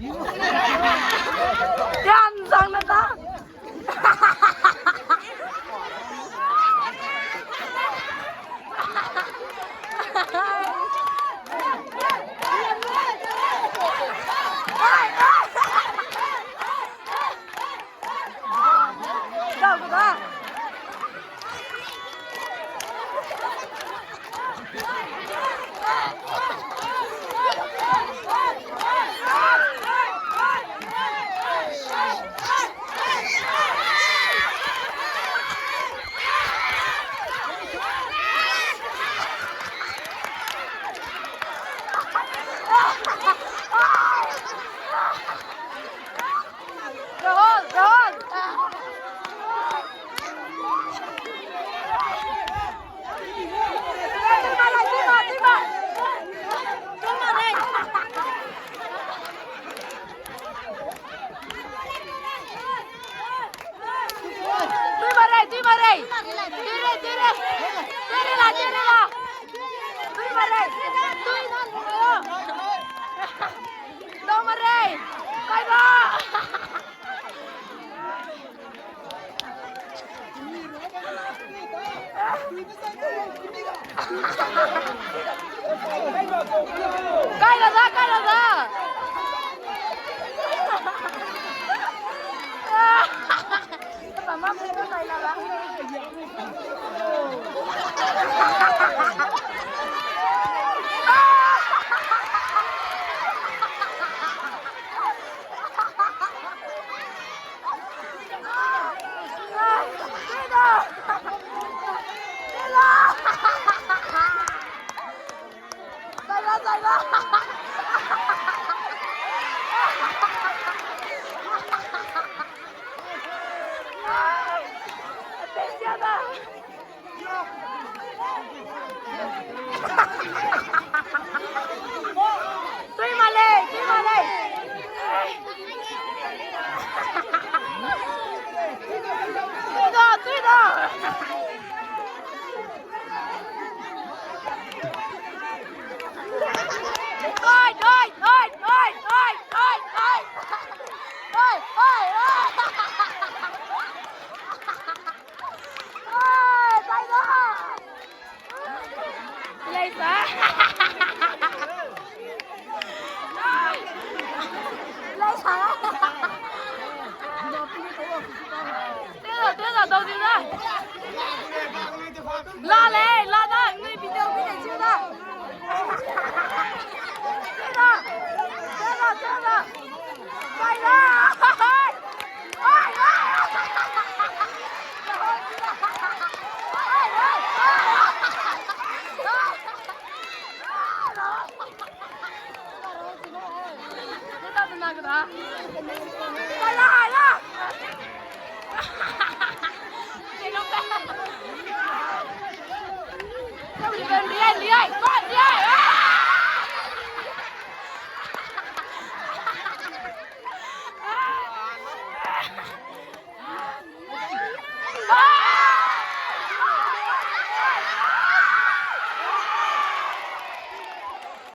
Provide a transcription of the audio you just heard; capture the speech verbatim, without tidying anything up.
Yan zang na ta. Rahul, Rahul. Tui marei, tui marei. Tui rei, tui rei. Tui rei la, tui rei la. Tui marei. Tui. Dau marei. Kai ba. Kai la da, kai la da. Mama pe kai la da. Tui ma lei, tui ma lei. Tui da, tui da. Oi, oi, oi. Oi, oi, oi. Oi, tai da. Lei sa. Lei sa. Teu da, teu da, dau di da. La lei, la da, nui video bi lei, teu da. Teu da, teu da, teu da. Bai da. Bai, bai.